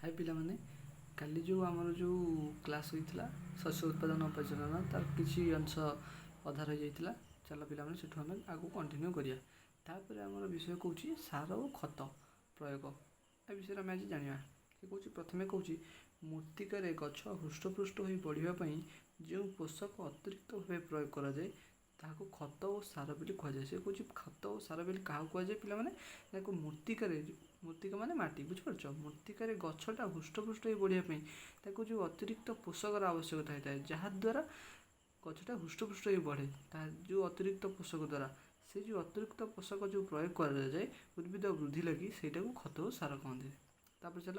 ହାଏ ପିଲାମାନେ, କାଲି ଯେଉଁ ଆମର ଯେଉଁ କ୍ଲାସ୍ ହୋଇଥିଲା ଶସ୍ୟ ଉତ୍ପାଦନ ପରିଚାଳନା, ତାର କିଛି ଅଂଶ ଅଧା ରହିଯାଇଥିଲା। ଚାଲ ପିଲାମାନେ, ସେଠୁ ଆମେ ଆଗକୁ କଣ୍ଟିନ୍ୟୁ କରିବା। ତାପରେ ଆମର ବିଷୟ କହୁଛି ସାର ଓ ଖତ ପ୍ରୟୋଗ, ଏ ବିଷୟରେ ଆମେ ଆଜି ଜାଣିବା। ସେ କହୁଛି, ପ୍ରଥମେ କହୁଛି, ମୃତ୍ତିକାରେ ଗଛ ହୃଷ୍ଟପୃଷ୍ଟ ହୋଇ ବଢ଼ିବା ପାଇଁ ଯେଉଁ ପୋଷକ ଅତିରିକ୍ତ ଭାବେ ପ୍ରୟୋଗ କରାଯାଏ, ତାହାକୁ ଖତ ଓ ସାର ବୋଲି କୁହାଯାଏ। ସେ କହୁଛି, ଖତ ଓ ସାର ବୋଲି କାହାକୁ କୁହାଯାଏ ପିଲାମାନେ? ତାକୁ ମୃତ୍ତିକାରେ, ମୃତ୍ତିକା ମାନେ ମାଟି, ବୁଝିପାରୁଛ? ମୃତ୍ତିକାରେ ଗଛଟା ହୃଷ୍ଟପୃଷ୍ଟ ହୋଇ ବଢ଼ିବା ପାଇଁ ତାକୁ ଯେଉଁ ଅତିରିକ୍ତ ପୋଷକର ଆବଶ୍ୟକତା ହେଇଥାଏ, ଯାହାଦ୍ୱାରା ଗଛଟା ହୃଷ୍ଟପୃଷ୍ଟ ହୋଇ ବଢ଼େ, ତାହା ଯେଉଁ ଅତିରିକ୍ତ ପୋଷକ ଦ୍ୱାରା, ସେ ଯେଉଁ ଅତିରିକ୍ତ ପୋଷକ ଯେଉଁ ପ୍ରୟୋଗ କରାଯାଏ ଉଦ୍ଭିଦ ବୃଦ୍ଧି ଲାଗି, ସେଇଟାକୁ ଖତ ଓ ସାର କହନ୍ତି। ତାପରେ ଚାଲ,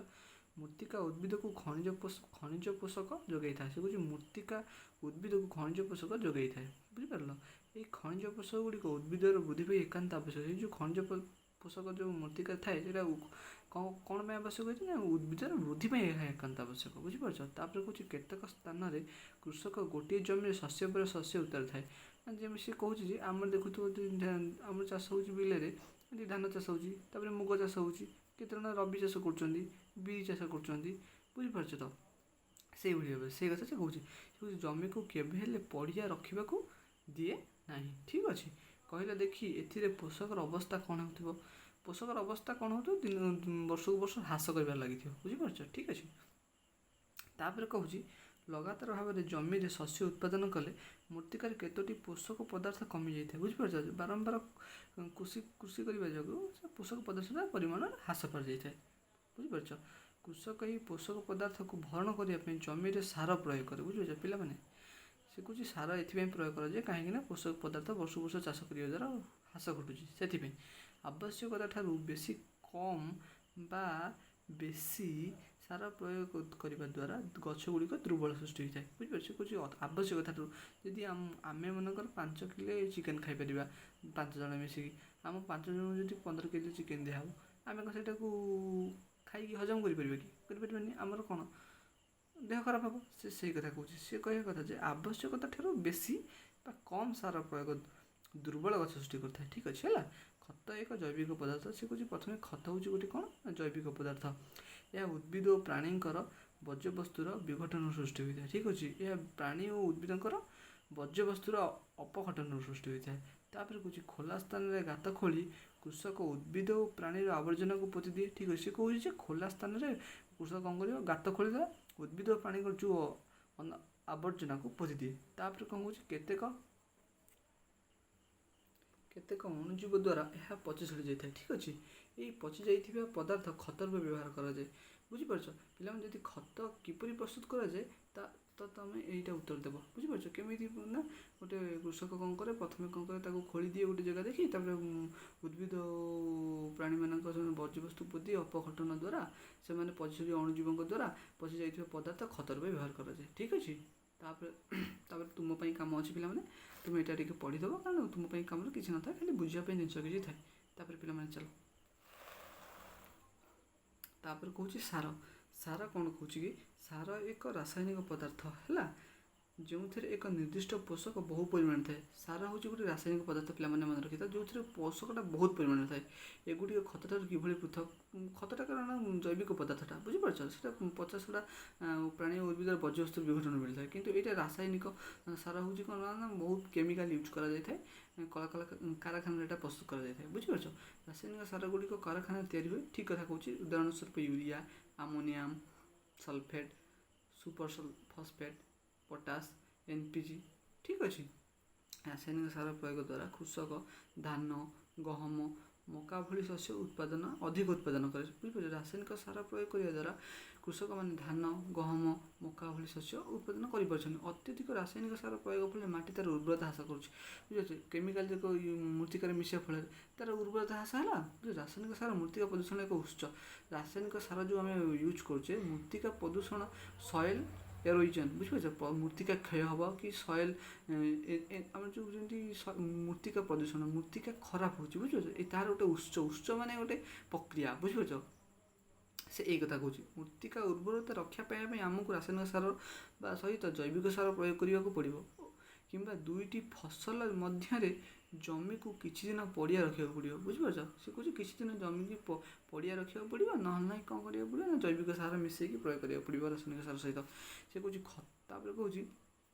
ମୃତ୍ତିକା ଉଦ୍ଭିଦକୁ ଖଣିଜ ପୋଷକ ଯୋଗାଇଥାଏ। ସେ କହୁଛି, ମୃତ୍ତିକା ଉଦ୍ଭିଦକୁ ଖଣିଜ ପୋଷକ ଯୋଗାଇଥାଏ, ବୁଝିପାରିଲ? ଏଇ ଖଣିଜ ପୋଷକ ଗୁଡ଼ିକ ଉଦ୍ଭିଦର ବୃଦ୍ଧି ପାଇଁ ଏକାନ୍ତ ଆବଶ୍ୟକ। ଏଇ ଯେଉଁ ଖଣିଜ ପୋଷକ ଯେଉଁ ମୃତ୍ତିକା ଥାଏ, ସେଇଟା କ'ଣ ପାଇଁ ଆବଶ୍ୟକ ହୋଇଥାଏ ନା, ଉଦ୍ଭିଦର ବୃଦ୍ଧି ପାଇଁ ଏହା ଏକାନ୍ତ ଆବଶ୍ୟକ, ବୁଝିପାରୁଛ? ତାପରେ କହୁଛି, କେତେକ ସ୍ଥାନରେ କୃଷକ ଗୋଟିଏ ଜମିରେ ଶସ୍ୟ ପରେ ଶସ୍ୟ ଉତାରିଥାଏ। ଯେମିତି ସେ କହୁଛି ଯେ ଆମର ଦେଖୁଥିବ, ଆମର ଚାଷ ହେଉଛି ବିଲରେ, ଏମିତି ଧାନ ଚାଷ ହେଉଛି, ତାପରେ ମୁଗ ଚାଷ ହେଉଛି, କେତେ ଜଣ ରବି ଚାଷ କରୁଛନ୍ତି, ବିରି ଚାଷ କରୁଛନ୍ତି, ବୁଝିପାରୁଛ ତ? ସେଇଭଳି ଭାବରେ ସେଇ କଥା ସେ କହୁଛି। ସେ କହୁଛି, ଜମିକୁ କେବେ ହେଲେ ପଡ଼ିଆ ରଖିବାକୁ ଦିଏ ନାହିଁ। ଠିକ୍ ଅଛି, କହିଲେ ଦେଖି, ଏଥିରେ ପୋଷକର ଅବସ୍ଥା କ'ଣ ହେଉଥିବ? ପୋଷକର ଅବସ୍ଥା କ'ଣ ହେଉଥିବ? ଦିନ ବର୍ଷକୁ ବର୍ଷ ହ୍ରାସ କରିବାରେ ଲାଗିଥିବ, ବୁଝିପାରୁଛ? ଠିକ୍ ଅଛି। ତାପରେ କହୁଛି, ଲଗାତାର ଭାବରେ ଜମିରେ ଶସ୍ୟ ଉତ୍ପାଦନ କଲେ ମୃତ୍ତିକାରେ କେତୋଟି ପୋଷକ ପଦାର୍ଥ କମିଯାଇଥାଏ, ବୁଝିପାରୁଛ? ବାରମ୍ବାର କୃଷି କରିବା ଯୋଗୁଁ ସେ ପୋଷକ ପଦାର୍ଥର ପରିମାଣ ହ୍ରାସ ପାଇଯାଇଥାଏ, ବୁଝିପାରୁଛ? କୃଷକ ଏହି ପୋଷକ ପଦାର୍ଥକୁ ଭରଣ କରିବା ପାଇଁ ଜମିରେ ସାର ପ୍ରୟୋଗ କରେ, ବୁଝିପାରୁଛ ପିଲାମାନେ? ସେ କହୁଛି, ସାର ଏଥିପାଇଁ ପ୍ରୟୋଗ କରାଯାଏ କାହିଁକିନା ପୋଷକ ପଦାର୍ଥ ବର୍ଷକୁ ବର୍ଷ ଚାଷ କରିବା ଦ୍ୱାରା ହ୍ରାସ ଘଟୁଛି। ସେଥିପାଇଁ ଆବଶ୍ୟକତା ଠାରୁ ବେଶୀ କମ୍ ବା ବେଶୀ ସାର ପ୍ରୟୋଗ କରିବା ଦ୍ୱାରା ଗଛ ଗୁଡ଼ିକ ଦୁର୍ବଳ ସୃଷ୍ଟି ହୋଇଥାଏ, ବୁଝିପାରୁଛ? କହୁଛି, ଆବଶ୍ୟକତା ଠାରୁ ଯଦି ଆମେ ମନେକର 5 କିଲୋ ଚିକେନ୍ ଖାଇପାରିବା 5 ଜଣ ମିଶିକି, ଆମ 5 ଜଣଙ୍କୁ ଯଦି 15 କେଜି ଚିକେନ୍ ଦିଆହେବ, ଆମେ କ'ଣ ସେଇଟାକୁ ଖାଇକି ହଜମ କରିପାରିବା କି? କରିପାରିବାନି। ଆମର କ'ଣ ଦେହ ଖରାପ ହେବ। ସେ ସେଇ କଥା କହୁଛି। ସେ କହିବା କଥା ଯେ ଆବଶ୍ୟକତା ଠାରୁ ବେଶୀ ବା କମ୍ ସାର ପ୍ରୟୋଗ ଦୁର୍ବଳ ଗଛ ସୃଷ୍ଟି କରିଥାଏ। ଠିକ୍ ଅଛି, ହେଲା। ଖତ ଏକ ଜୈବିକ ପଦାର୍ଥ। ସେ କହୁଛି, ପ୍ରଥମେ ଖତ ହେଉଛି ଗୋଟେ କ'ଣ ନା ଜୈବିକ ପଦାର୍ଥ। ଏହା ଉଦ୍ଭିଦ ଓ ପ୍ରାଣୀଙ୍କର ବର୍ଜ୍ୟବସ୍ତୁର ବିଘଟନରୁ ସୃଷ୍ଟି ହୋଇଥାଏ। ଠିକ୍ ଅଛି, ଏହା ପ୍ରାଣୀ ଓ ଉଦ୍ଭିଦଙ୍କର ବର୍ଜ୍ୟବସ୍ତୁର ଅପଘଟନରୁ ସୃଷ୍ଟି ହୋଇଥାଏ। ତାପରେ କହୁଛି, ଖୋଲା ସ୍ଥାନରେ ଗାତ ଖୋଳି କୃଷକ ଉଦ୍ଭିଦ ଓ ପ୍ରାଣୀର ଆବର୍ଜନାକୁ ପୋତି ଦିଏ। ଠିକ୍ ଅଛି, ସେ କହୁଛି ଯେ ଖୋଲା ସ୍ଥାନରେ କୃଷକ କ'ଣ କରିବ? ଗାତ ଖୋଳିଦେଲା, ଉଦ୍ଭିଦ ଓ ପ୍ରାଣୀଙ୍କର ଯେଉଁ ଆବର୍ଜନାକୁ ପୋତି ଦିଏ। ତାପରେ କ'ଣ କହୁଛି? କେତେକ ଅଣୁଜୀବ ଦ୍ୱାରା ଏହା ପଚି ସଢ଼ି ଯାଇଥାଏ। ଠିକ୍ ଅଛି, ଏହି ପଚି ଯାଇଥିବା ପଦାର୍ଥ ଖତ ରୂପେ ବ୍ୟବହାର କରାଯାଏ, ବୁଝିପାରୁଛ ପିଲାମାନେ? ଯଦି ଖତ କିପରି ପ୍ରସ୍ତୁତ କରାଯାଏ, ତା ତ ତୁମେ ଏଇଟା ଉତ୍ତର ଦେବ, ବୁଝିପାରୁଛ? କେମିତି ନା ଗୋଟେ କୃଷକ କ'ଣ କରେ? ପ୍ରଥମେ କ'ଣ କରେ? ତାକୁ ଖୋଳି ଦିଏ ଗୋଟେ ଜାଗା ଦେଖି, ତାପରେ ଉଦ୍ଭିଦ ପ୍ରାଣୀମାନଙ୍କ ବର୍ଜ୍ୟବସ୍ତୁ ପୋତି ଅପଘଟନ ଦ୍ୱାରା ସେମାନେ ପଚି ଅଣୁଜୀବଙ୍କ ଦ୍ୱାରା ପଚି ଯାଇଥିବା ପଦାର୍ଥ ଖତ ରୂପେ ବ୍ୟବହାର କରାଯାଏ। ଠିକ୍ ଅଛି। ତାପରେ ତୁମ ପାଇଁ କାମ ଅଛି ପିଲାମାନେ, ତୁମେ ଏଇଟା ଟିକେ ପଢ଼ିଦେବ, କାରଣ ତୁମ ପାଇଁ କାମରେ କିଛି ନଥାଏ, ଖାଲି ବୁଝିବା ପାଇଁ ଜିନିଷ କିଛି ଥାଏ। ତାପରେ ପିଲାମାନେ ଚାଲ, ତାପରେ କହୁଛି ସାର। ସାର କ'ଣ କହୁଛି କି, ସାର ଏକ ରାସାୟନିକ ପଦାର୍ଥ ହେଲା, ଯେଉଁଥିରେ ଏକ ନିର୍ଦ୍ଦିଷ୍ଟ ପୋଷକ ବହୁ ପରିମାଣରେ ଥାଏ। ସାର ହେଉଛି ଗୋଟେ ରାସାୟନିକ ପଦାର୍ଥ ପିଲାମାନେ, ମନେ ରଖିଥାଅ, ଯେଉଁଥିରେ ପୋଷକଟା ବହୁତ ପରିମାଣରେ ଥାଏ। ଏଗୁଡ଼ିକ ଖତଠାରୁ କିଭଳି ପୃଥକ? ଖତଟା କାରଣ ଜୈବିକ ପଦାର୍ଥଟା, ବୁଝିପାରୁଛ? ସେଇଟା ପଚାସଢ଼ା ପ୍ରାଣୀ ଓ ଉଦ୍ଭିଦର ବର୍ଜ୍ୟବସ୍ତୁ ବିଘଟନ ମିଳିଥାଏ। କିନ୍ତୁ ଏଇଟା ରାସାୟନିକ ସାର ହେଉଛି କ'ଣ ନା ବହୁତ କେମିକାଲ ୟୁଜ୍ କରାଯାଇଥାଏ, କଳ କାରଖାନାରେ ଏଇଟା ପ୍ରସ୍ତୁତ କରାଯାଇଥାଏ, ବୁଝିପାରୁଛ? ରାସାୟନିକ ସାର ଗୁଡ଼ିକ କାରଖାନାରେ ତିଆରି ହୁଏ, ଠିକ୍ କଥା କହୁଛି। ଉଦାହରଣ ସ୍ୱରୂପ urea, ammonium sulphate, super phosphate, potash, NPG. ଠିକ୍ ଅଛି। ରାସାୟନିକ ସାର ପ୍ରୟୋଗ ଦ୍ୱାରା କୃଷକ ଧାନ, ଗହମ, ମକା ଭଳି ଶସ୍ୟ ଉତ୍ପାଦନ ଅଧିକ ଉତ୍ପାଦନ କରେ, ବୁଝିପାରୁଛ? ରାସାୟନିକ ସାର ପ୍ରୟୋଗ କରିବା ଦ୍ୱାରା କୃଷକମାନେ ଧାନ, ଗହମ, ମକା ଭଳି ଶସ୍ୟ ଉତ୍ପାଦନ କରିପାରୁଛନ୍ତି। ଅତ୍ୟଧିକ ରାସାୟନିକ ସାର ପ୍ରୟୋଗ ଫଳରେ ମାଟି ତା'ର ଉର୍ବରତା ହ୍ରାସ କରୁଛି, ବୁଝିପାରୁଛ? କେମିକାଲ ଯାକ ମୃତ୍ତିକାରେ ମିଶିବା ଫଳରେ ତା'ର ଉର୍ବରତା ହ୍ରାସ ହେଲା। ରାସାୟନିକ ସାର ମୃତ୍ତିକା ପ୍ରଦୂଷଣ ଏକ ଉତ୍ସ। ରାସାୟନିକ ସାର ଯେଉଁ ଆମେ ୟୁଜ୍ କରୁଛେ, ମୃତ୍ତିକା ପ୍ରଦୂଷଣ, ସଏଲ୍ ଏରୋଜନ୍, ବୁଝିପାରୁଛ? ମୃତ୍ତିକା କ୍ଷୟ ହେବ କି ସଏଲ୍ ଆମର ଯେଉଁ ଯେମିତି ମୃତ୍ତିକା ପ୍ରଦୂଷଣ, ମୃତ୍ତିକା ଖରାପ ହେଉଛି, ବୁଝିପାରୁଛ? ଏ ତାହାର ଗୋଟେ ଉତ୍ସ। ଉତ୍ସ ମାନେ ଗୋଟେ ପ୍ରକ୍ରିୟା, ବୁଝିପାରୁଛ? ସେ ଏଇ କଥା କହୁଛି। ମୃତ୍ତିକା ଉର୍ବରତା ରକ୍ଷା ପାଇବା ପାଇଁ ଆମକୁ ରାସାୟନିକ ସାର ବା ସହିତ ଜୈବିକ ସାର ପ୍ରୟୋଗ କରିବାକୁ ପଡ଼ିବ। କିମ୍ବା ଦୁଇଟି ଫସଲ ମଧ୍ୟରେ ଜମିକୁ କିଛି ଦିନ ପଡ଼ିଆ ରଖିବାକୁ ପଡ଼ିବ। ବୁଝିପାରୁଛ? ସେ କହୁଛି କିଛି ଦିନ ଜମିକି ପଡ଼ିଆ ରଖିବାକୁ ପଡ଼ିବ, ନହେଲେ ନାହିଁ କ'ଣ କରିବାକୁ ପଡ଼ିବ ନା ଜୈବିକ ସାର ମିଶାଇକି ପ୍ରୟୋଗ କରିବାକୁ ପଡ଼ିବ ରାସାୟନିକ ସାର ସହିତ। ସେ କହୁଛି, ତାପରେ କହୁଛି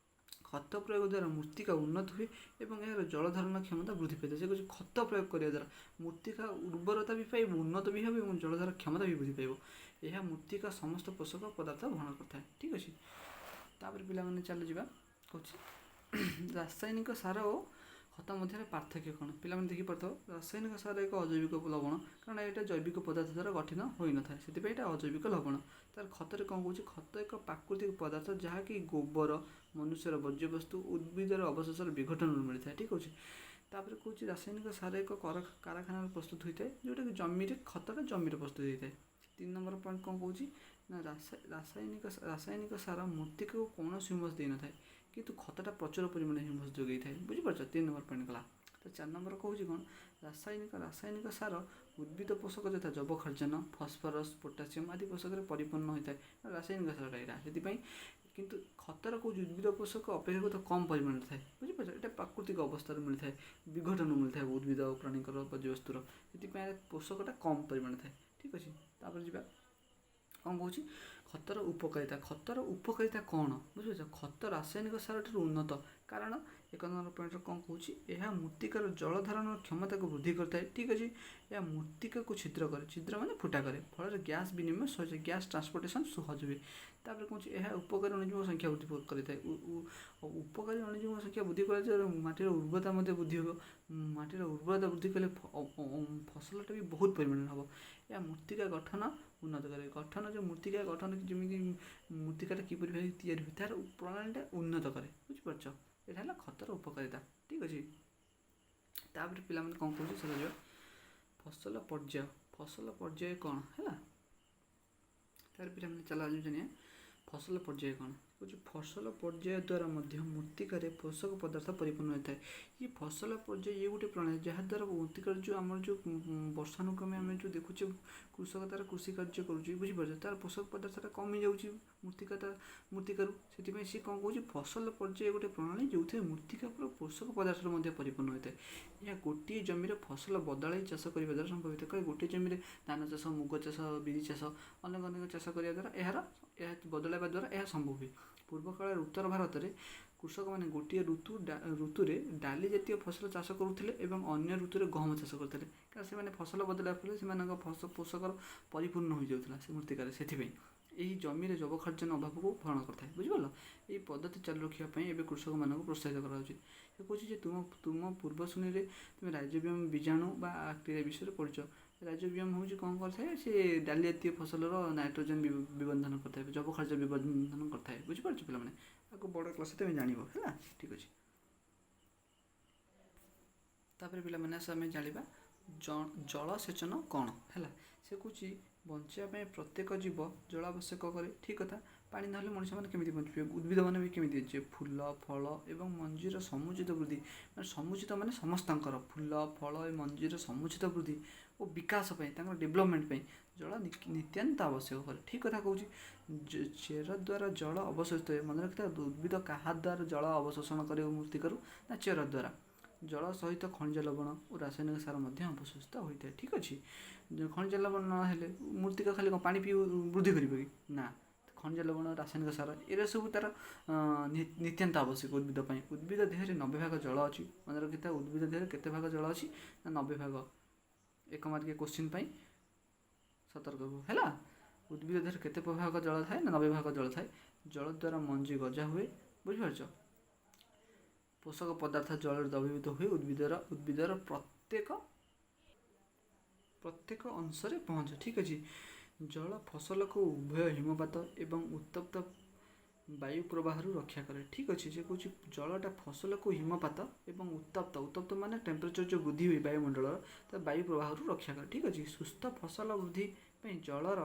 ଖତ ପ୍ରୟୋଗ ଦ୍ୱାରା ମୃତ୍ତିକା ଉନ୍ନତ ହୁଏ ଏବଂ ଏହାର ଜଳଧାରଣ କ୍ଷମତା ବୃଦ୍ଧି ପାଇଥାଏ। ସେ କହୁଛି ଖତ ପ୍ରୟୋଗ କରିବା ଦ୍ୱାରା ମୃତ୍ତିକା ଉର୍ବରତା ବି ପାଇବ, ଉନ୍ନତ ବି ହେବ ଏବଂ ଜଳଧାରଣ କ୍ଷମତା ବି ବୃଦ୍ଧି ପାଇବ। ଏହା ମୃତ୍ତିକା ସମସ୍ତ ପୋଷକ ପଦାର୍ଥ ବହନ କରିଥାଏ। ଠିକ୍ ଅଛି। ତାପରେ ପିଲାମାନେ ଚାଲିଯିବା, କହୁଛି ରାସାୟନିକ ସାର ଓ ଖତ ମଧ୍ୟରେ ପାର୍ଥକ୍ୟ କ'ଣ? ପିଲାମାନେ ଦେଖିପାରୁଥିବ, ରାସାୟନିକ ସାର ଏକ ଅଜୈବିକ ଲବଣ, କାରଣ ଏଇଟା ଜୈବିକ ପଦାର୍ଥ ଦ୍ୱାରା ଗଠିତ ହୋଇନଥାଏ, ସେଥିପାଇଁ ଏଇଟା ଅଜୈବିକ ଲବଣ। ତାର ଖତରେ କ'ଣ କହୁଛି? ଖତ ଏକ ପ୍ରାକୃତିକ ପଦାର୍ଥ ଯାହାକି ଗୋବର, ମନୁଷ୍ୟର ବର୍ଜ୍ୟବସ୍ତୁ, ଉଦ୍ଭିଦର ଅବଶେଷର ବିଘଟନରୁ ମିଳିଥାଏ। ଠିକ୍ ଅଛି। ତାପରେ କହୁଛି ରାସାୟନିକ ସାର ଏକ କାରଖାନାରେ ପ୍ରସ୍ତୁତ ହୋଇଥାଏ, ଯେଉଁଟାକି ଜମିରେ, ଖତଟା ଜମିରେ ପ୍ରସ୍ତୁତ ହୋଇଥାଏ। 3 ନମ୍ବର ପଏଣ୍ଟ କ'ଣ କହୁଛି ନା ରାସାୟନିକ ସାର ମୃତ୍ତିକାକୁ କୌଣସି ହ୍ୟୁମସ୍ ଦେଇନଥାଏ, କିନ୍ତୁ ଖତଟା ପ୍ରଚୁର ପରିମାଣରେ ହ୍ୟୁମସ୍ ଯୋଗାଇଥାଏ। ବୁଝିପାରୁଛ? 3 ନମ୍ବର ପଏଣ୍ଟ ଗଲା। ତ 4 ନମ୍ବର କହୁଛି କ'ଣ? ରାସାୟନିକ ସାର ଉଦ୍ଭିଦ ପୋଷକ ଯଥା ଯବକ୍ଷାରଜାନ, ଫସଫରସ୍, ପୋଟାସିୟମ୍ ଆଦି ପୋଷକରେ ପରିପୂର୍ଣ୍ଣ ହୋଇଥାଏ ରାସାୟନିକ ସାରଟା ଏଇଟା, ସେଥିପାଇଁ। କିନ୍ତୁ ଖତର କହୁଛି ଉଦ୍ଭିଦ ପୋଷକ ଅପେକ୍ଷାକୃତ କମ୍ ପରିମାଣରେ ଥାଏ। ବୁଝିପାରୁଛ? ଏଇଟା ପ୍ରାକୃତିକ ଅବସ୍ଥାରେ ମିଳିଥାଏ, ବିଘଟନ ମିଳିଥାଏ ଉଦ୍ଭିଦ ଆଉ ପ୍ରାଣୀଙ୍କର ବର୍ଜ୍ୟବସ୍ତୁର, ସେଥିପାଇଁ ପୋଷକଟା କମ୍ ପରିମାଣରେ ଥାଏ। ଠିକ୍ ଅଛି। ତାପରେ ଯିବା, କ'ଣ କହୁଛି? ଖତର ଉପକାରିତା। ଖତର ଉପକାରିତା କ'ଣ? ବୁଝିପାରୁଛ? ଖତ ରାସାୟନିକ ସାର ଠାରୁ ଉନ୍ନତ, କାରଣ 1 ନମ୍ବର ପଏଣ୍ଟରେ କ'ଣ କହୁଛି? ଏହା ମୃତ୍ତିକାର ଜଳଧାରଣର କ୍ଷମତାକୁ ବୃଦ୍ଧି କରିଥାଏ। ଠିକ୍ ଅଛି। ଏହା ମୃତ୍ତିକାକୁ ଛିଦ୍ର କରେ, ଛିଦ୍ର ମାନେ ଫୁଟା କରେ, ଫଳରେ ଗ୍ୟାସ୍ ବିନିମୟ ସହଜ, ଗ୍ୟାସ୍ ଟ୍ରାନ୍ସପୋର୍ଟେସନ୍ ସହଜ ହୁଏ। ତାପରେ କହୁଛି ଏହା ଉପକାରୀ ଅଣୁଜୀବଙ୍କ ସଂଖ୍ୟା ବୃଦ୍ଧି କରିଥାଏ। ଉପକାରୀ ଅଣୁଜୀବଙ୍କ ସଂଖ୍ୟା ବୃଦ୍ଧି କରିବା ମାଟିର ଉର୍ବରତା ମଧ୍ୟ ବୃଦ୍ଧି ହେବ। ମାଟିର ଉର୍ବରତା ବୃଦ୍ଧି କଲେ ଫସଲଟା ବି ବହୁତ ପରିମାଣରେ ହେବ। ଏହା ମୃତ୍ତିକା ଗଠନ ଉନ୍ନତ କରେ। ଗଠନ ଯେଉଁ ମୃତ୍ତିକା ଗଠନ, ଯେମିତି ମୃତ୍ତିକାଟା କିପରି ଭାବେ ତିଆରି ହୁଏ ତାର ପ୍ରଣାଳୀଟା ଉନ୍ନତ କରେ। ବୁଝିପାରୁଛ? ଏଇଟା ହେଲା ଖତର ଉପକାରିତା। ଠିକ୍ ଅଛି। ତାପରେ ପିଲାମାନେ କ'ଣ କହୁଛି ସେଟା ଯିବା। ଫସଲ ପର୍ଯ୍ୟାୟ। ଫସଲ ପର୍ଯ୍ୟାୟ କ'ଣ ହେଲା? ତାପରେ ପିଲାମାନେ ଚାଲ ଆଜି ଜାଣିବା ଫସଲ ପର୍ଯ୍ୟାୟ କ'ଣ କହୁଛି। ଫସଲ ପର୍ଯ୍ୟାୟ ଦ୍ୱାରା ମଧ୍ୟ ମୃତ୍ତିକାରେ ପୋଷକ ପଦାର୍ଥ ପରିପୂର୍ଣ୍ଣ ହୋଇଥାଏ। ଇଏ ଫସଲ ପର୍ଯ୍ୟାୟ ଇଏ ଗୋଟେ ପ୍ରଣାଳୀ ଯାହାଦ୍ୱାରା ମୃତ୍ତିକାର ଯେଉଁ ଆମର ଯେଉଁ ବର୍ଷାନୁକ୍ରମେ ଆମେ ଯେଉଁ ଦେଖୁଛେ, କୃଷକ ତାର କୃଷି କାର୍ଯ୍ୟ କରୁଛି, ବୁଝିପାରୁଛ, ତାର ପୋଷକ ପଦାର୍ଥଟା କମିଯାଉଛି ମୃତ୍ତିକା ତା ମୃତ୍ତିକାରୁ। ସେଥିପାଇଁ ସିଏ କ'ଣ କହୁଛି? ଫସଲ ପର୍ଯ୍ୟାୟ ଗୋଟେ ପ୍ରଣାଳୀ ଯେଉଁଥିରେ ମୃତ୍ତିକା ପୁରା ପୋଷକ ପଦାର୍ଥରେ ମଧ୍ୟ ପରିପୂର୍ଣ୍ଣ ହୋଇଥାଏ। ଏହା ଗୋଟିଏ ଜମିରେ ଫସଲ ବଦଳାଇ ଚାଷ କରିବା ଦ୍ୱାରା ସମ୍ଭବ ହୋଇଥାଏ। ଗୋଟିଏ ଜମିରେ ଧାନ ଚାଷ, ମୁଗ ଚାଷ, ବିରି ଚାଷ, ଅନେକ ଅନେକ ଚାଷ କରିବା ଦ୍ୱାରା ଏହା ବଦଳାଇବା ଦ୍ୱାରା ଏହା ସମ୍ଭବ ହୁଏ। ପୂର୍ବ କାଳରେ ଉତ୍ତର ଭାରତରେ କୃଷକମାନେ ଗୋଟିଏ ଋତୁରେ ଡାଲି ଜାତୀୟ ଫସଲ ଚାଷ କରୁଥିଲେ ଏବଂ ଅନ୍ୟ ଋତୁରେ ଗହମ ଚାଷ କରୁଥିଲେ, କାରଣ ସେମାନେ ଫସଲ ବଦଳାଇବା ଫଳରେ ସେମାନଙ୍କ ପୋଷକର ପରିପୂର୍ଣ୍ଣ ହୋଇଯାଉଥିଲା ସେ ମୃତ୍ତିକାରେ। ସେଥିପାଇଁ ଏହି ଜମିରେ ଯବକ୍ଷାରଜାନ ଅଭାବକୁ ଭରଣ କରିଥାଏ। ବୁଝିପାରିଲ? ଏହି ପଦ୍ଧତି ଚାଲୁ ରଖିବା ପାଇଁ ଏବେ କୃଷକମାନଙ୍କୁ ପ୍ରୋତ୍ସାହିତ କରାଯାଉଛି। ସେ କହୁଛି ଯେ ତୁମ ପୂର୍ବଶୂନ୍ୟରେ ତୁମେ ରାଇଜୋବିୟମ ବୀଜାଣୁ ବା ବ୍ୟାକ୍ଟେରିଆ ବିଷୟରେ ପଢ଼ିଛ। ରାଇଜୋବିୟମ ହେଉଛି କ'ଣ କରିଥାଏ? ସେ ଡାଲି ଜାତୀୟ ଫସଲର ନାଇଟ୍ରୋଜେନ୍ ବିବନ୍ଧନ କରିଥାଏ, ଯବକ୍ଷାରଜାନ ବିବନ୍ଧନ କରିଥାଏ। ବୁଝିପାରୁଛ ପିଲାମାନେ? ଆକୁ ବଡ଼ କ୍ଲାସ୍ରେ ତୁମେ ଜାଣିବ। ହେଲା, ଠିକ୍ ଅଛି। ତାପରେ ପିଲାମାନେ ଆସ ଆମେ ଜାଣିବା ଜଳସେଚନ କ'ଣ ହେଲା। ସେ କହୁଛି ବଞ୍ଚିବା ପାଇଁ ପ୍ରତ୍ୟେକ ଜୀବ ଜଳ ଆବଶ୍ୟକ କରେ। ଠିକ୍ କଥା। ପାଣି ନହେଲେ ମଣିଷମାନେ କେମିତି ବଞ୍ଚିବେ? ଉଦ୍ଭିଦମାନେ ବି କେମିତି ବଞ୍ଚିବେ? ଫୁଲ, ଫଳ ଏବଂ ମଞ୍ଜିର ସମୁଚିତ ବୃଦ୍ଧି, ମାନେ ସମୁଚିତ ମାନେ ସମସ୍ତଙ୍କର ଫୁଲ, ଫଳ ଏ ମଞ୍ଜିର ସମୁଚିତ ବୃଦ୍ଧି ଓ ବିକାଶ ପାଇଁ, ତାଙ୍କର ଡେଭଲପମେଣ୍ଟ ପାଇଁ ଜଳ ନିତ୍ୟାନ୍ତ ଆବଶ୍ୟକ କରେ। ଠିକ୍ କଥା କହୁଛି। ଚେର ଦ୍ୱାରା ଜଳ ଅବଶୋଷିତ ହୁଏ। ମନେ ରଖିଥାଅ, ଉଦ୍ଭିଦ କାହା ଦ୍ୱାରା ଜଳ ଅବଶୋଷଣ କରିବ ମୃତ୍ତିକାରୁ? ନା ଚେର ଦ୍ୱାରା। ଜଳ ସହିତ ଖଣିଜ ଲବଣ ଓ ରାସାୟନିକ ସାର ମଧ୍ୟ ଅବଶୋଷିତ ହୋଇଥାଏ। ଠିକ୍ ଅଛି। ଖଣିଜ ଲବଣ ନହେଲେ ମୃତ୍ତିକା ଖାଲି କ'ଣ ପାଣି ପିଇ ବୃଦ୍ଧି କରିବ କି ନା? ଖଣିଜ ଲବଣ, ରାସାୟନିକ ସାର ଏରା ସବୁ ତାର ନିତ୍ୟାନ୍ତ ଆବଶ୍ୟକ ଉଦ୍ଭିଦ ପାଇଁ। ଉଦ୍ଭିଦ ଦେହରେ 90 ଭାଗ ଜଳ ଅଛି। ମନେ ରଖିଥାଅ, ଉଦ୍ଭିଦ ଦେହରେ କେତେ ଭାଗ ଜଳ ଅଛି ନା 90 ଭାଗ। 1 ମାର୍କିଆ କୋଶ୍ଚିନ୍ ପାଇଁ ସତର୍କ ରୁହ। ହେଲା, ଉଦ୍ଭିଦ ଦେହରେ କେତେ ଭାଗ ଜଳ ଥାଏ ନା 90 ଭାଗ ଜଳ ଥାଏ। ଜଳ ଦ୍ୱାରା ମଞ୍ଜି ଗଜା ହୁଏ। ବୁଝିପାରୁଛ? ପୋଷକ ପଦାର୍ଥ ଜଳରେ ଦ୍ରବୀଭୂତ ହୋଇ ଉଦ୍ଭିଦର ପ୍ରତ୍ୟେକ ଅଂଶରେ ପହଞ୍ଚେ। ଠିକ୍ ଅଛି। ଜଳ ଫସଲକୁ ଉଭୟ ହିମପାତ ଏବଂ ଉତ୍ତପ୍ତ ବାୟୁ ପ୍ରବାହରୁ ରକ୍ଷା କରେ। ଠିକ୍ ଅଛି। ସେ କହୁଛି ଜଳଟା ଫସଲକୁ ହିମପାତ ଏବଂ ଉତ୍ତପ୍ତ, ଉତ୍ତପ୍ତ ମାନେ ଟେମ୍ପରେଚର ଯେଉଁ ବୃଦ୍ଧି ହୁଏ ବାୟୁମଣ୍ଡଳର, ତା ବାୟୁ ପ୍ରବାହରୁ ରକ୍ଷା କରେ। ଠିକ୍ ଅଛି। ସୁସ୍ଥ ଫସଲ ବୃଦ୍ଧି ପାଇଁ ଜଳର,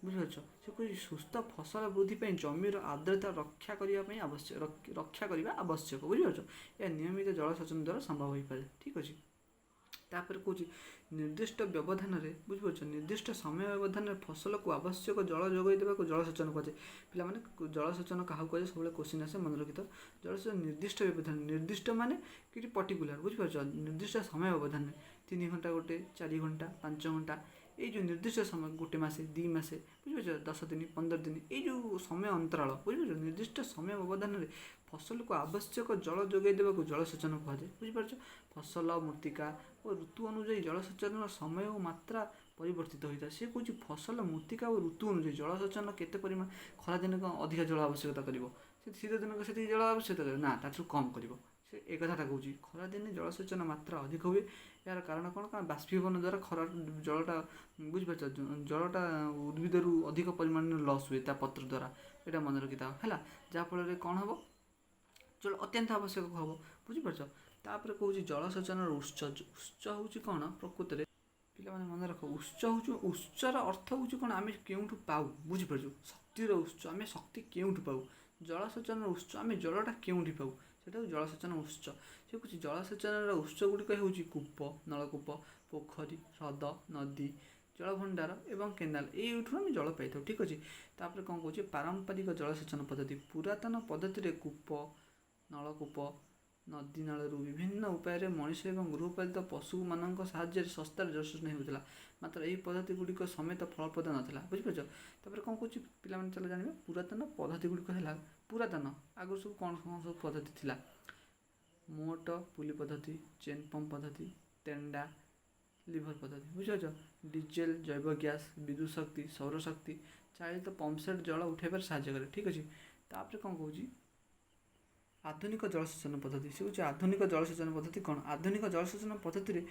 ବୁଝିପାରୁଛ? ସେ କହୁଛି ସୁସ୍ଥ ଫସଲ ବୃଦ୍ଧି ପାଇଁ ଜମିର ଆର୍ଦ୍ରତା ରକ୍ଷା କରିବା ପାଇଁ ଆବଶ୍ୟକ, ରକ୍ଷା କରିବା ଆବଶ୍ୟକ। ବୁଝିପାରୁଛ? ଏହା ନିୟମିତ ଜଳସେଚନ ଦ୍ୱାରା ସମ୍ଭବ ହୋଇପାରେ। ଠିକ୍ ଅଛି। ତାପରେ କହୁଛି ନିର୍ଦ୍ଦିଷ୍ଟ ବ୍ୟବଧାନରେ, ବୁଝିପାରୁଛ, ନିର୍ଦ୍ଦିଷ୍ଟ ସମୟ ବ୍ୟବଧାନରେ ଫସଲକୁ ଆବଶ୍ୟକ ଜଳ ଯୋଗାଇ ଦେବାକୁ ଜଳସେଚନ କୁହାଯାଏ। ପିଲାମାନେ, ଜଳସେଚନ କାହାକୁ କୁହାଯାଏ? ସବୁବେଳେ କୋଶ୍ଚିନ୍ ଆସେ, ମନେ ରଖିଥାଅ। ଜଳସେଚନ ନିର୍ଦ୍ଦିଷ୍ଟ ବ୍ୟବଧାନ, ନିର୍ଦ୍ଦିଷ୍ଟ ମାନେ କିଛି ପର୍ଟିକୁଲାର, ବୁଝିପାରୁଛ? ନିର୍ଦ୍ଦିଷ୍ଟ ସମୟ ବ୍ୟବଧାନରେ 3 ଘଣ୍ଟା ଗୋଟେ, 4 ଘଣ୍ଟା, 5 ଘଣ୍ଟା, ଏଇ ଯେଉଁ ନିର୍ଦ୍ଦିଷ୍ଟ ସମୟ, ଗୋଟେ ମାସେ, 2 ମାସେ, ବୁଝିପାରୁଛ, 10 ଦିନ, 15 ଦିନ, ଏଇ ଯେଉଁ ସମୟ ଅନ୍ତରାଳ, ବୁଝିପାରୁଛ, ନିର୍ଦ୍ଦିଷ୍ଟ ସମୟ ବ୍ୟବଧାନରେ ଫସଲକୁ ଆବଶ୍ୟକ ଜଳ ଯୋଗାଇ ଦେବାକୁ ଜଳସେଚନ କୁହାଯାଏ। ବୁଝିପାରୁଛ? ଫସଲ, ମୃତ୍ତିକା ଓ ଋତୁ ଅନୁଯାୟୀ ଜଳସେଚନର ସମୟ ଓ ମାତ୍ରା ପରିବର୍ତ୍ତିତ ହୋଇଥାଏ। ସେ କହୁଛି ଫସଲ, ମୃତ୍ତିକା ଓ ଋତୁ ଅନୁଯାୟୀ ଜଳସେଚନ କେତେ ପରିମାଣ। ଖରାଦିନ କ'ଣ ଅଧିକା ଜଳ ଆବଶ୍ୟକତା କରିବ? ସେ ଶୀତ ଦିନକୁ ସେତିକି ଜଳ ଆବଶ୍ୟକତା କରିବ ନା ତାଠାରୁ କମ୍ କରିବ? ସେ ଏ କଥାଟା କହୁଛି। ଖରାଦିନେ ଜଳସେଚନ ମାତ୍ରା ଅଧିକ ହୁଏ। ଏହାର କାରଣ କ'ଣ? କାରଣ ବାଷ୍ପୀଭବନ ଦ୍ୱାରା ଖରା ଜଳଟା, ବୁଝିପାରୁଛ, ଜଳଟା ଉଦ୍ଭିଦରୁ ଅଧିକ ପରିମାଣରେ ଲସ୍ ହୁଏ ତା ପତ୍ର ଦ୍ୱାରା। ଏଇଟା ମନେ ରଖିଥାଅ, ହେଲା? ଯାହାଫଳରେ କ'ଣ ହେବ? ଜଳ ଅତ୍ୟନ୍ତ ଆବଶ୍ୟକ ହେବ, ବୁଝିପାରୁଛ? ତାପରେ କହୁଛି ଜଳସେଚନର ଉତ୍ସ। ଉତ୍ସ ହେଉଛି କ'ଣ ପ୍ରକୃତରେ? ପିଲାମାନେ, ମନେ ରଖ, ଉତ୍ସ ହେଉଛି, ଉତ୍ସର ଅର୍ଥ ହେଉଛି କ'ଣ? ଆମେ କେଉଁଠୁ ପାଉ, ବୁଝିପାରୁଛୁ? ଶକ୍ତିର ଉତ୍ସ, ଆମେ ଶକ୍ତି କେଉଁଠୁ ପାଉ? ଜଳସେଚନର ଉତ୍ସ, ଆମେ ଜଳଟା କେଉଁଠି ପାଉ, ସେଇଟା ହେଉଛି ଜଳସେଚନ ଉତ୍ସ। ସେ କହୁଛି ଜଳସେଚନର ଉତ୍ସ ଗୁଡ଼ିକ ହେଉଛି କୂପ, ନଳକୂପ, ପୋଖରୀ, ହ୍ରଦ, ନଦୀ, ଜଳଭଣ୍ଡାର ଏବଂ କେନାଲ। ଏଇଠୁ ଆମେ ଜଳ ପାଇଥାଉ, ଠିକ୍ ଅଛି? ତାପରେ କ'ଣ କହୁଛି? ପାରମ୍ପରିକ ଜଳସେଚନ ପଦ୍ଧତି। ପୁରାତନ ପଦ୍ଧତିରେ କୂପ, ନଳକୂପ, ନଦୀ ନାଳରୁ ବିଭିନ୍ନ ଉପାୟରେ ମଣିଷ ଏବଂ ଗୃହପାଳିତ ପଶୁମାନଙ୍କ ସାହାଯ୍ୟରେ ଶସ୍ତାରେ ଜଳସେଚନ ହେଉଥିଲା। ମାତ୍ର ଏହି ପଦ୍ଧତି ଗୁଡ଼ିକ ସମେତ ଫଳପ୍ରଦ ନଥିଲା, ବୁଝିପାରୁଛ? ତାପରେ କ'ଣ କହୁଛି ପିଲାମାନେ, ଚାଲ ଜାଣିବା। ପୁରାତନ ପଦ୍ଧତି ଗୁଡ଼ିକ ହେଲା, ପୁରାତନ ଆଗରୁ ସବୁ କ'ଣ କ'ଣ ସବୁ ପଦ୍ଧତି ଥିଲା? ମୋଟ ପୁଲି ପଦ୍ଧତି, ଚେନ୍ ପମ୍ପ ପଦ୍ଧତି, ତେଣ୍ଡା ଲିଭର ପଦ୍ଧତି, ବୁଝିପାରୁଛ? ଡିଜେଲ, ଜୈବ ଗ୍ୟାସ୍, ବିଦ୍ୟୁତ ଶକ୍ତି, ସୌରଶକ୍ତି ଚାଳିତ ପମ୍ପ ସେଟ୍ ଜଳ ଉଠାଇବାରେ ସାହାଯ୍ୟ କରେ, ଠିକ୍ ଅଛି? ତାପରେ କ'ଣ କହୁଛି? ଆଧୁନିକ ଜଳସେଚନ ପଦ୍ଧତି। ସେ ହେଉଛି ଆଧୁନିକ ଜଳସେଚନ ପଦ୍ଧତି କ'ଣ? ଆଧୁନିକ ଜଳସେଚନ ପଦ୍ଧତିରେ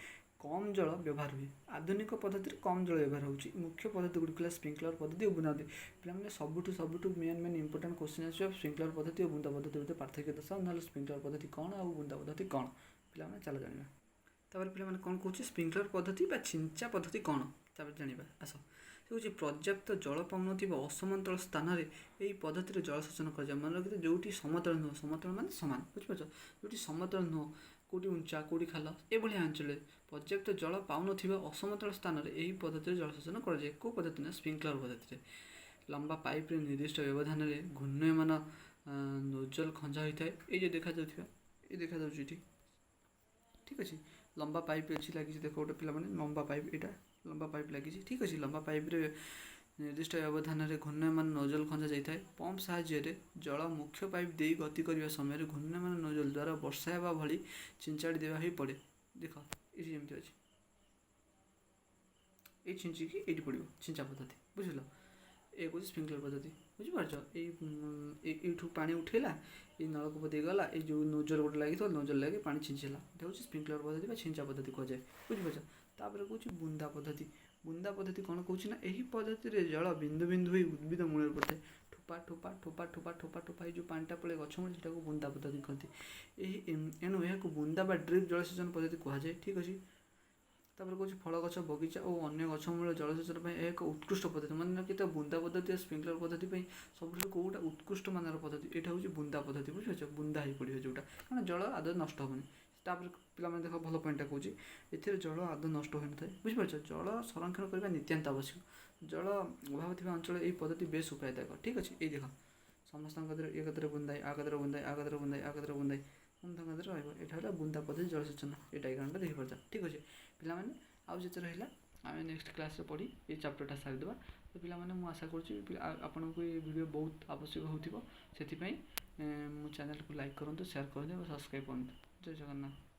କମ୍ ଜଳ ବ୍ୟବହାର ହୁଏ। ଆଧୁନିକ ପଦ୍ଧତିରେ କମ୍ ଜଳ ବ୍ୟବହାର ହେଉଛି। ମୁଖ୍ୟ ପଦ୍ଧତି ଗୁଡ଼ିକ ହେଲା ସ୍ପ୍ରିଙ୍କଲର ପଦ୍ଧତି ଓ ବୁନ୍ଦା ପଦ୍ଧତି। ପିଲାମାନେ, ସବୁଠୁ ସବୁଠୁ ମେନ୍ ମେନ୍ ଇମ୍ପୋର୍ଟାଣ୍ଟ କୋଶ୍ଚିନ୍ ଆସିବ, ସ୍ପ୍ରିଙ୍କଲର ପଦ୍ଧତି ଓ ବୁନ୍ଦା ପଦ୍ଧତି ଭିତରେ ପାର୍ଥକ୍ୟ ଦର୍ଶାଅ, ନହେଲେ ସ୍ପ୍ରିଙ୍କଲର ପଦ୍ଧତି କ'ଣ ଆଉ ବୁନ୍ଦା ପଦ୍ଧତି କ'ଣ? ପିଲାମାନେ, ଚାଲ ଜାଣିବା। ତାପରେ ପିଲାମାନେ, କ'ଣ କହୁଛି? ସ୍ପ୍ରିଙ୍କଲର ପଦ୍ଧତି ବା ଛିଞ୍ଚା ପଦ୍ଧତି କ'ଣ, ତାପରେ ଜାଣିବା ଆସ। ସେ ହେଉଛି ପର୍ଯ୍ୟାପ୍ତ ଜଳ ପାଉନଥିବା ଅସମତଳ ସ୍ଥାନରେ ଏହି ପଦ୍ଧତିରେ ଜଳସେଚନ କରାଯାଏ। ମନେ ରଖିବେ, ଯେଉଁଠି ସମତଳ ନୁହଁ, ସମତଳ ମାନେ ସମାନ, ବୁଝିପାରୁଛ? ଯେଉଁଠି ସମତଳ ନୁହଁ, କେଉଁଠି ଉଞ୍ଚା, କେଉଁଠି ଖାଲ, ଏଭଳିଆ ଅଞ୍ଚଳରେ ପର୍ଯ୍ୟାପ୍ତ ଜଳ ପାଉନଥିବା ଅସମତଳ ସ୍ଥାନରେ ଏହି ପଦ୍ଧତିରେ ଜଳସେଚନ କରାଯାଏ। କେଉଁ ପଦ୍ଧତି ନା ସ୍ପ୍ରିଙ୍କଲର ପଦ୍ଧତିରେ। ଲମ୍ବା ପାଇପ୍ରେ ନିର୍ଦ୍ଦିଷ୍ଟ ବ୍ୟବଧାନରେ ଘୂର୍ଣ୍ଣୟମାନ ନୋଜଲ ଖଞ୍ଜା ହୋଇଥାଏ। ଏଇ ଯେଉଁ ଦେଖାଯାଉଥିବା, ଏଇ ଦେଖାଯାଉଛି ଏଠି, ଠିକ୍ ଅଛି? ଲମ୍ବା ପାଇପ୍ ଅଛି, ଲାଗିଛି ଦେଖ ଗୋଟେ ପିଲାମାନେ, ଲମ୍ବା ପାଇପ୍, ଏଇଟା ଲମ୍ବା ପାଇପ୍ ଲାଗିଛି, ଠିକ୍ ଅଛି? ଲମ୍ବା ପାଇପ୍ରେ ନିର୍ଦ୍ଦିଷ୍ଟ ବ୍ୟବଧାନରେ ଘୂର୍ଣ୍ଣୟମାନ ନୋଜଲ ଖଞ୍ଜା ଯାଇଥାଏ। ପମ୍ପ ସାହାଯ୍ୟରେ ଜଳ ମୁଖ୍ୟ ପାଇପ୍ ଦେଇ ଗତି କରିବା ସମୟରେ ଘୂର୍ଣ୍ଣୟମାନ ନୋଜଲ ଦ୍ୱାରା ବର୍ଷା ହେବା ଭଳି ଛିଞ୍ଚାଡ଼ି ଦେବା ହୋଇ ପଡ଼େ। ଦେଖ, ଏଇଠି ଯେମିତି ଅଛି, ଏଇ ଛିଞ୍ଚିକି ଏଇଠି ପଡ଼ିବ, ଛିଞ୍ଚା ପଦ୍ଧତି, ବୁଝିଲ? ଏ କହୁଛି ସ୍ପ୍ରିଙ୍କଲର ପଦ୍ଧତି, ବୁଝିପାରୁଛ? ଏଇଠୁ ପାଣି ଉଠେଇଲା, ଏଇ ନଳକୂପ ଦେଇଗଲା, ଏଇ ଯେଉଁ ନୋଜଲ ଗୋଟେ ଲାଗିଥିବ, ନୋଜଲ ଲାଗି ପାଣି ଛିଞ୍ଚିଲା। ଏଇଟା ହେଉଛି ସ୍ପ୍ରିଙ୍କଲର ପଦ୍ଧତି ବା ଛିଞ୍ଚା ପଦ୍ଧତି କୁହାଯାଏ, ବୁଝିପାରୁଛ? ତାପରେ କହୁଛି ବୁନ୍ଦା ପଦ୍ଧତି। ବୁନ୍ଦା ପଦ୍ଧତି କ'ଣ କହୁଛି ନା ଏହି ପଦ୍ଧତିରେ ଜଳ ବିନ୍ଦୁ ବିନ୍ଦୁ ହୋଇ ଉଦ୍ଭିଦ ମୂଳରେ ପଡ଼ିଥାଏ। ଠୋପା ଠୋପା ଠୋପା ଠୋପା ଠୋପା ଠୋପା ହେଇ ଯେଉଁ ପାଣିଟା ପଡ଼େ ଗଛ ମୂଳରେ, ସେଟାକୁ ବୁନ୍ଦା ପଦ୍ଧତି କହନ୍ତି। ଏଣୁ ଏହାକୁ ବୁନ୍ଦା ବା ଡ୍ରିପ୍ ଜଳସେଚନ ପଦ୍ଧତି କୁହାଯାଏ, ଠିକ୍ ଅଛି? ତାପରେ କହୁଛି ଫଳ ଗଛ, ବଗିଚା ଓ ଅନ୍ୟ ଗଛ ମୂଳ ଜଳସେଚନ ପାଇଁ ଏହା ଏକ ଉତ୍କୃଷ୍ଟ ପଦ୍ଧତି। ମନେ ରଖିଥାଅ, ବୁନ୍ଦା ପଦ୍ଧତି ଓ ସ୍ପ୍ରିଙ୍କଲର ପଦ୍ଧତି ପାଇଁ ସବୁଠାରୁ କେଉଁଟା ଉତ୍କୃଷ୍ଟ ମାନର ପଦ୍ଧତି? ଏଇଟା ହେଉଛି ବୁନ୍ଦା ପଦ୍ଧତି, ବୁଝିପାରୁଛ? ବୁନ୍ଦା ହେଇ ପଡ଼ିବ ଯେଉଁଟା, କାରଣ ଜଳ ଆଦୌ ନଷ୍ଟ ହେବନି। ତାପରେ ପିଲାମାନେ ଦେଖ, ଭଲ ପଏଣ୍ଟଟା କହୁଛି, ଏଥିରେ ଜଳ ଆଦୌ ନଷ୍ଟ ହୋଇନଥାଏ, ବୁଝିପାରୁଛ? ଜଳ ସଂରକ୍ଷଣ କରିବା ନିତ୍ୟାନ୍ତ ଆବଶ୍ୟକ। ଜଳ ଅଭାବ ଥିବା ଅଞ୍ଚଳରେ ଏହି ପଦ୍ଧତି ବେଶ ଉପାୟଦାୟକ, ଠିକ୍ ଅଛି? ଏଇ ଦେଖ, ସମସ୍ତଙ୍କ କତିରେ, ଏ କତିରେ ବୁନ୍ଦାଏ, ଆ କତିରେ ବୁନ୍ଦାଏ, ଆ କତିରେ ବୁନ୍ଦାଏ, ଆ କତିରେ ବୁନ୍ଦାଏ, ସମସ୍ତଙ୍କ କତିରେ ରହିବ। ଏଇଟା ହେଲା ବୁନ୍ଦା ପଦ୍ଧତି ଜଳସେଚନ। ଏଇ ଡାଇଗ୍ରାମଟା ଦେଖିପାରୁଛ, ଠିକ୍ ଅଛି? ପିଲାମାନେ, ଆଉ ଯେତେ ରହିଲା ଆମେ ନେକ୍ସଟ କ୍ଲାସ୍ରେ ପଢ଼ି ଏଇ ଚାପ୍ଟରଟା ସାରିଦେବା। ତ ପିଲାମାନେ, ମୁଁ ଆଶା କରୁଛି ଆପଣଙ୍କୁ ଏ ଭିଡ଼ିଓ ବହୁତ ଆବଶ୍ୟକ ହେଉଥିବ। ସେଥିପାଇଁ ମୋ ଚ୍ୟାନେଲକୁ ଲାଇକ୍ କରନ୍ତୁ, ସେୟାର କରନ୍ତୁ ଏବଂ ସବସ୍କ୍ରାଇବ୍ କରନ୍ତୁ। ଜୟ ଜଗନ୍ନାଥ।